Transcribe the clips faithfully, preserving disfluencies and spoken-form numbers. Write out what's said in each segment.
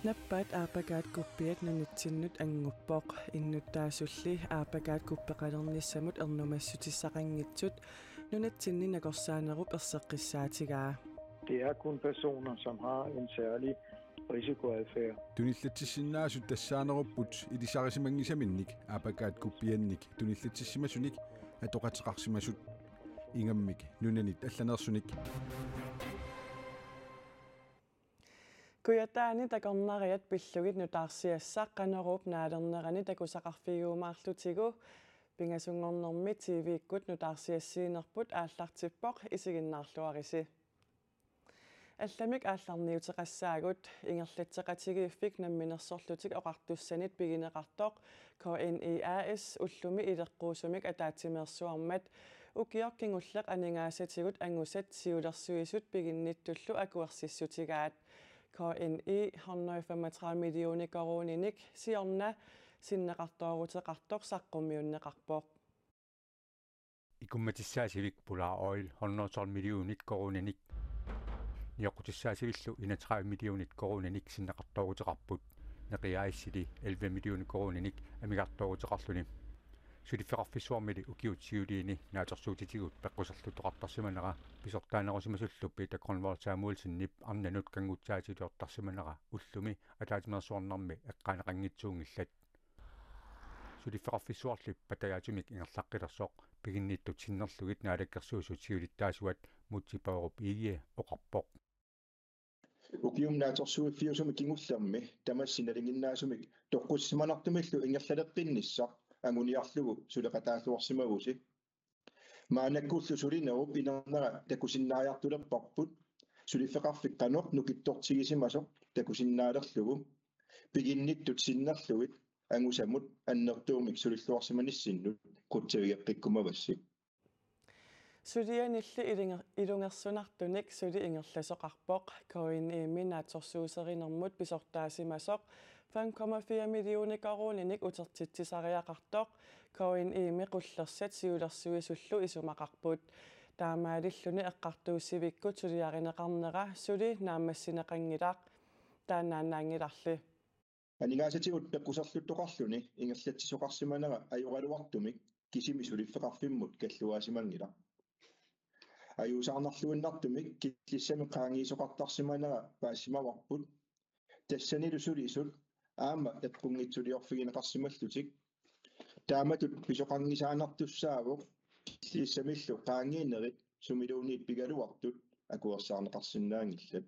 Nappaat aapakaat kuppiat nunatsinnut annguppoq. Innuttaasulli aapakaat kuppeqalernissamut ernumassutissaqanngitsut nunatsinni nakorsaanerup erseqqissaatigaa. Det er kun personer, som har en særlig risikoadfærd. Tunillatsissinnaasut tassaanerupput ilisarisimanngisaminnik aapakaat kuppiannik tunillatsissimasunik atoqateqarsimasut, ingammik nunanit allaneersunik. Kujataani takornariat pillugit nutaarsiassaq Qanoruup naalernerani takusaqarfigiumaarlutigu pingasunngornermi T V-kkut nutaarsiassiinerput aallartippoq, isiginnaarluarisi. Allamik aallarniuteqassaagut. Ingerlatseqatigiiffik Namminersorlutik Oqartussanit pigineqartoq K N I A/S ullumi ileqquusumik ataatsimeersuarmat ukioq kingulleq aningaasatigut angusat siulersuisut piginnittullu akuersissutigaat. K N I hundrede og femogtredive millioner koruuninik siorna sinneqartooruteqartoq saqqummiunneqarpoq. Ikummatissaasivik Polar Oil hundrede og tolv millionit koruuninik, nioqqutissaasavillu enogtredive millionit koruuninik sinneqartooruteqarput, Neqi A/S-ili elleve millionit koruuninik amigartooruteqarluni. Suliffeqarfissuarmili ukiut siuliini naatsorsuutitigut peqquserluttoqartarsimanera pisortaanerusimasullu Peter Grønvold Samuelsenip arnanut kanngutsaatiliortarsimanera ullumi ataatsimeersuarnermi eqqaaneqanngitsuunngillat. Suliffeqarfissuarli patajaatsumik ingerlaqqilersoq piginnittut sinnerlugit Naalakkersuisut siulittaasuat Múte Bourup Egede oqarpoq. Ukiumi naatsorsuiffiusumi kingullermi tamassi nalinginnaasumik toqqussimanartumillu ingerlaleqqinnissaq anguniarlugu suleqataalluarsimavusi. Maannakkullu sulinerup inernera takusinnaajartulerparput, suliffeqarfik qanoq nukittortigisimasoq takusinnaalerlugu, piginnittut sinnerlugit angusamut annertuumik sulilluarsimanissinnut qutsavigeqqikkumavassi. Sulianilli ilunge-, ilungersunartunik suli ingerlasoqarpoq. K N I-mi naatsorsuuserinermut pisortaasimasoq fem komma fire millioner koruuninik utertitsisariaqartoq K N I-mi qullersat siulersuisullu isumaqarput. Taamaalilluni eqqartuussivikkut suliarineqarnera suli naammassineqanngilaq, taannaannaanngilarli. Aningaasatigut peqquserluttoqarluni ingerlatsisoqarsimanera ajoraluartumik kisimi suliffeqarfimmut kalluaasimanngilaq. Ajuusaarnarluinnartumik killissamik qaangiisoqartarsimanera paasimavarput, tassanilu sulisut aamma eqqunngitsuliorfigineqarsimallutik. Taamatut pisoqanngisaannartussaavoq killissamillu qaangiinerit sumiluunniit pigaluartut akuersaarneqarsinnaanngillat.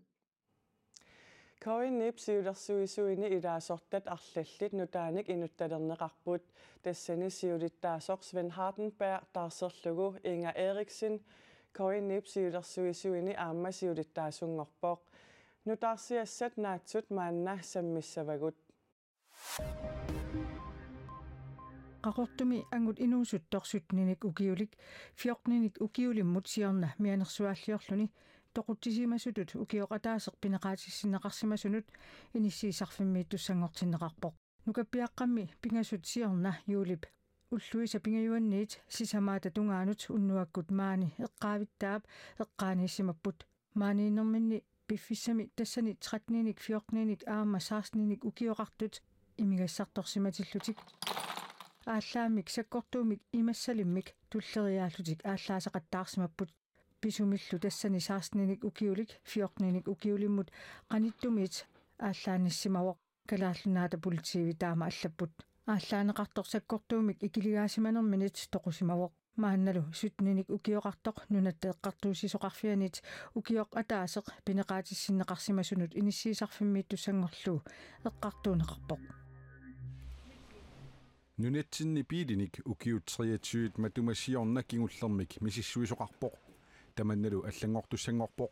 K N I-p siulersuisuini ilaasortat arlallit nutaanik inuttalerneqarput. Tassani siulittaasoq Svend Hardenberg taarserlugu Inger Eriksen K N I-p siulersuisuini aamma siulittaasunngorpoq. Nutaarsiassat naatsut maanna sammissavagut. Qaqortumi angut inuusuttoq syttenik ukiulik fjortenik ukiulimmut siorna mianersuaalliorluni toqutsisimasutut ukioq ataaseq pineqaatissinneqarsimasunut inissiisarfimmiittussanngortinneqarpoq. Nukappiaqqammi pingasut siorna juulip ulluisa pingajuanniit sisamaata tungaanut unnuakkut maani eqqaavittaap eqqaaniissimapput. Maaniinnerminni piffissami tassani tretteninik fjorteninik aamma seksteninik ukioqartut imigassartorsimatillutik aallaammik sakkortuumik imassalimmik tulleriiaallutik aallaasaqattaarsimapput. Pisumillu tassani seksteninik ukiulik fjorteninik ukiulimmut qanittumiit aallaannissimavoq. Kalaallit Nunaata Politiivi taama allapput. Aallaaneqartoq sakkortuumik ikiligaasimanerminit toqusimavoq. Maannalu syttenik ukioqartoq Nunatta Eqqartuussisoqarfianit ukioq ataaseq pineqaatissinneqarsimasunut inissiisarfimmiittussanngorlugu eqqartuunneqarpoq. Nunatsinni biilinik ukiut treogtyve matuma siorna kingullermik misissuisoqarpoq. Tamannalu allanngortussanngorpoq.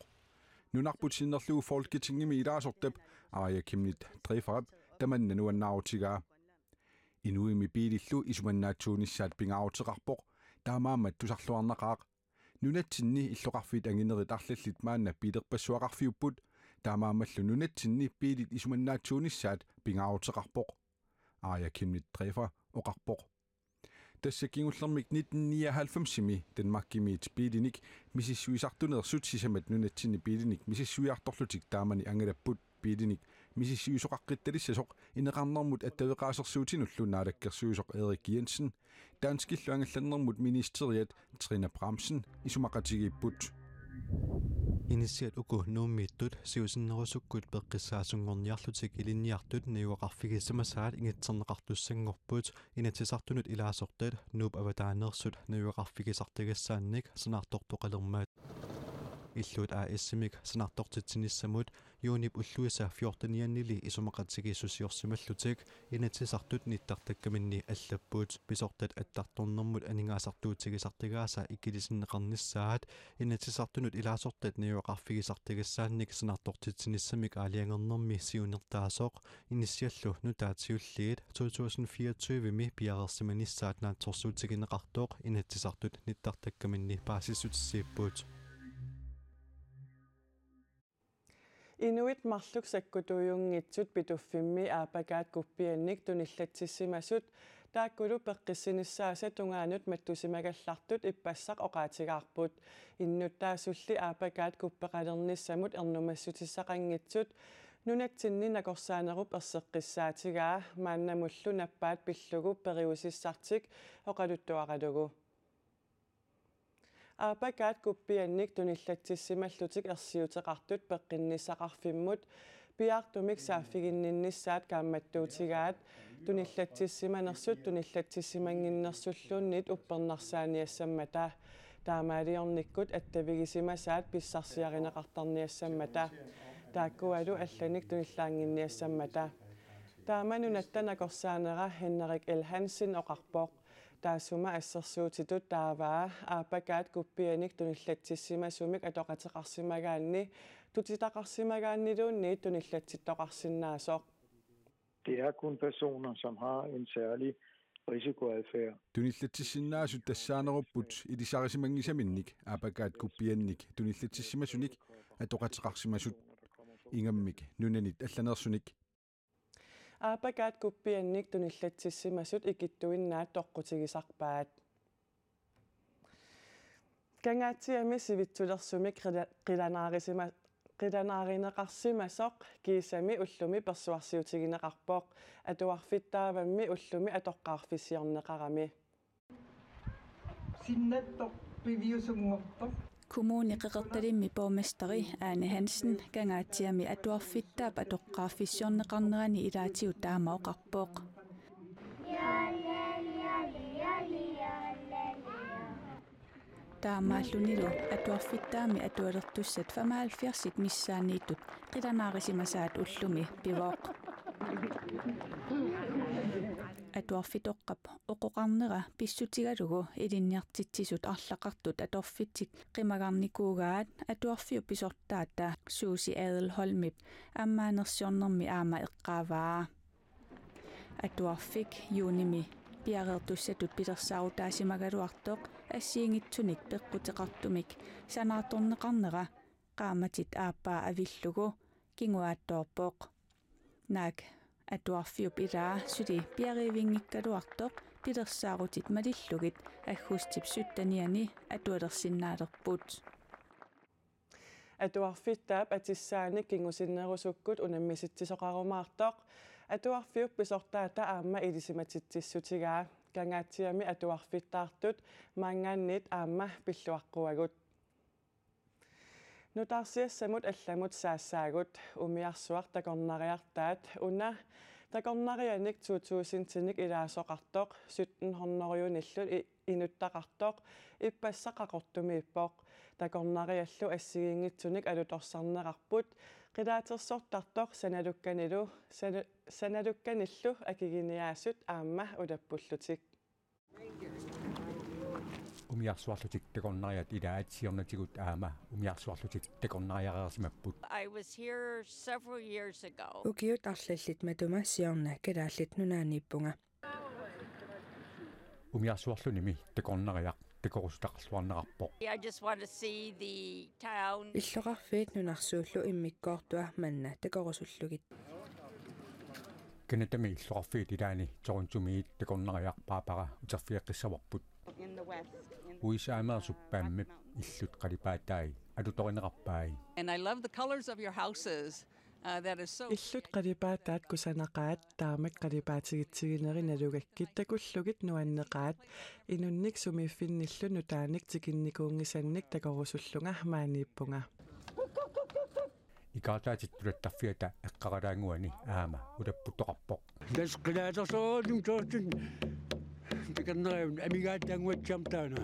Nunarput sinnerlugu Folketingimi ilaasortap Aaja Chemnitz Trefa'p tamanna nuannaarutigaa. Inuimmi biilillu isumannaatsuunissaat pingaaruteqarpoq, taamaammat tusarluarnaqaaq. Nunatsinni illoqarfiit anginerit arlallit maanna biilerpassuaqarfiupput, taamaammallu nunatsinni biilit isumannaatsuunissaat pingaaruteqarpoq, Aaja Chemnitz Trefa oqarpoq. Tassa kingullermik nitten nioghalvfemsimi Danmarkimiit biilinik misissuisartuneersut sisamat nunatsinni biilinik misissuiartorlutik taamani angalapput. Biilinik misissuisoqaqqittalissasoq ineqarnermut attaveqaasersuutinullu naalakkersuisoq Erik Jensen, danskillu angallannermut ministeriat Trine Bramsen isumaqatigiipput. Inissiat uku Nuummiittut siusinnerusukkut peqqissaasunngorniarlutik ilinniartut najugaqarfigisimasaat ingitserneqartussanngorput Inatsisartunut ilaasortat Nuup avataaneersut najugaqarfigisartagassaannik sanaartortoqalermat. Illuut A/S-imik sanaartortitsinissamut juunip ulluisa fjorteniannili isumaqatigiissusiorsimallutik Inatsisartut nittartakkaminni allapput. Pisortat attartornermut aningaasartuutigisartagaasa ikilisinneqarnissaat Inatsisartunut ilaasortat najugaqarfigisartagassaannik sanaartortitsinissamik aalajangernermi siunertaasoq inissiallu nutaat siulliit to tusind fireogtyve-mi piareersimanissaat naatsorsuutigineqartoq Inatsisartut nittartakkaminni paasissutissiipput. Inuit marluk sakkutuujunngitsut Pituffimmi aapakaat kuppiannik tunillatsissimasut taakkulu peqqissinissaasa tungaanut mattusimagallartut ippassaq oqaatigaarput. Innuttaasulli aapakaat kuppeqalernissamut ernumassutissaqanngitsut nunatsinni nakorsaanerup erseqqissaatigaa maannamullu nappaat pillugu periusissartik oqaluttuaralugu. Aapakaat kuppiannik tunillatsissimallutik ersiuteqartut peqqinnissaqarfimmut piaartumik saaffiginninnissaat kaammattuutigaat tunillatsissimanersut tunillatsissimannginnersulluunniit uppernarsaaniassammata. Taamaaliornikkut attavigisimasaat pissarsiarineqartarniassammata. Taakkualu allanik tunillaannginniassammata. Taama nunatta nakorsaanera Henrik L. Hansen oqarpoq. Taassuma assersuutitut taavaa aapakaat kuppiannik tunillatsissimasumik atoqateqarsimagaanni tutitaqarsimagaanniluunniit tunillatsittoqarsinnaasoq. Det er kun personer, som har en særlig risikoadfærd. Tunillatsissinnaasut tassaanerupput ilisarisimanngisaminnik aapakaat kuppiannik tunillatsissimasunik atoqateqarsimasut, ingammik nunanit allaneersunik. Aapakaat kuppiannik tunillatsissimasut ikittuinnaat toqqutigisarpaat. Kangaatsiami sivitsulersumik qila-, qilanaarisima-, qilanaarineqarsimasoq kiisami ullumi persuarsiutigineqarpoq, atuarfittaavammi ullumi atoqqaarfissiorneqarami. Sinnattoq piviusunngortoq. Kommune Qeqertalimmi borgmesteri Ane Hansen Kangaatsiami atuarfittaap atoqqaarfissiorneqarnerani ilaatigut taama oqarpoq. Taamaallunilu atuarfittaami atualertussat femoghalvfjerdsit missaanniittut qilanaarisimasaat ullumi pivoq. Atuarfitoqqap oqoqarnera pissutigalugu ilinniartitsisut arlaqartut atorfitsik qimagarnikuugaat atuarfiup pisortaata Suusi Adelholmip ammaanersiornermi aamma eqqaavaa. Atuarfik juunimi piareertussatut pilersaarutaasimagaluartoq assigiinngitsunik peqquteqartumik sanaartorneqarnera qaammatit aappaa avillugu kinguaattoorpoq. Naak atuarfiup ilaa suli piareerinngikkaluartoq pilersaarutit malillugit aggustip syttenianni atualersinnaalerput. Atuarfittaap atissaani kingusinnerusukkut unammisitsisoqarumaartoq atuarfiup pisortaata aamma ilisimatitsissutigaa. Kangaatsiami atuarfittaartut maanngaanniit aamma pilluaqquagut. Nutaarsiassamut allamut saassaagut. Umiarsuaq takornariartaat una takornarianik to tusindinik ilaasoqartoq sytten hundredenillu i-, inuttaqartoq ippassaq Qaqortumiippoq. Takornariallu assigiinngitsunik alutorsarneqarput. Qilaatersortartoq sanalukkanilu, sana-, sanalukkanillu akiginiaasut aamma ulappullutik. Umiarsuarlutik takornariat ilaat siornatigut aamma umiarsuarlutik takornariareersimapput. I was here several years ago. Ukiut arlallit matuma siorna Kalaallit Nunaanniippunga. Umiarsuarlunimi takornariaq takorusutaqarluarnerarpoq. I just want to see the town. Illoqarfiit nunarsuullu immikkoortua manna takorusullugit. Canadami illoqarfiit ilaanni Torontomiit takornariaq Barbara uterfigeqqissavarput. In the west, in the, U S A-meersup uh, Pammip Rocky Mountains. Illut qalipaatai alutorineqarpai. And I love the colors of your houses. Uh, that is so. Illut qalipaataat kusanaqaat, taamak qalipaatigitsigineri nalugakkit takullugit nuanneqaat. Inunnik sumiiffinnillu nutaanik tikinnikuunngisannik takorusullunga maaniippunga. Ikaartaatit tulattarfiata eqqaralaannguani aamma ulapputtoqarpoq. Tassa qilaatersorlutik soorlumi takornariat amigaataannguatsiarmata taanna.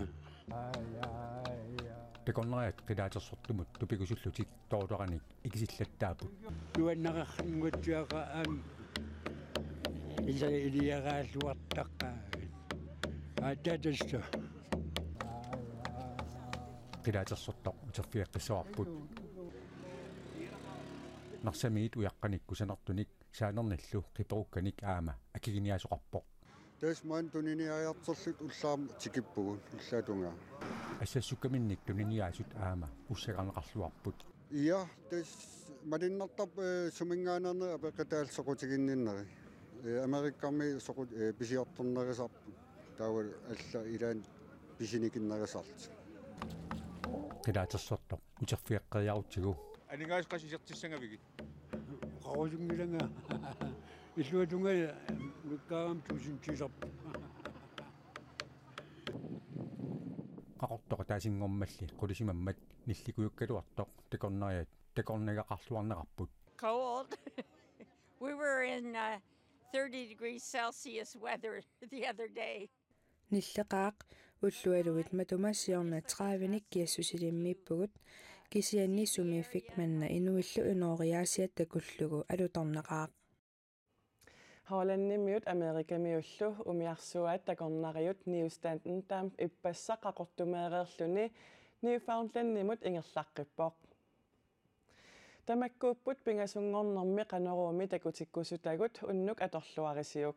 Takornariat qilaatersortumut tupigusullutik toortoranik ikisillattaapput. Nuannareqannguatsiaqaat aamma iliaraalluartaqqaat. Aatsaat tassa. Qilaatersortoq uterfigeqqissavarput. Narsamiit ujaqqanik kusanartunik saanernillu qiperukkanik aamma akiginiaasoqarpoq. Tassa maani tuniniariartorluta ullaaq tikippugut ullaap tungaa. Assassukkaminnik tuniniaasut aamma ussagarneqarluarput. Ja, tassa malunnartarpoq, eh, suminngaanneernerit apeqqutaallu soqutiginninneri. Eh, Amerikami soqut-, eh, pisiortornerusarput. Taava alla ilaanni pisinikinnerusarlutik. Qilaatersortoq uterfigeqqeriarutsigu. Aningaasat qassit isertissagavigit? Qaqusinngilanga. Illuatunga mikkaagam tusintiisarpoq. Qaqortoq ataasinngormalli qulisimammat nillikujukkaluartoq takornariat takornagaqarluarnerarput. Cold. We were in uh, thirty degrees Celsius weather the other day. Nilleqaaq, ullualuit matuma siorna tredivenik kiassusilimmiippugut, kisianni sumiiffik manna inuillu inooriaasiat takullugu alutornaqaaq. Hollandimiut Amerikamiullu umiarsuaat takornariut Nieuw Statendam ippassaq qaqortumeereerluni Newfoundlandimut ingerlaqqippoq. Tamakkuupput pingasunngornermi Qanoruumi takutikkusutagut, unnuk atorluarisiuk.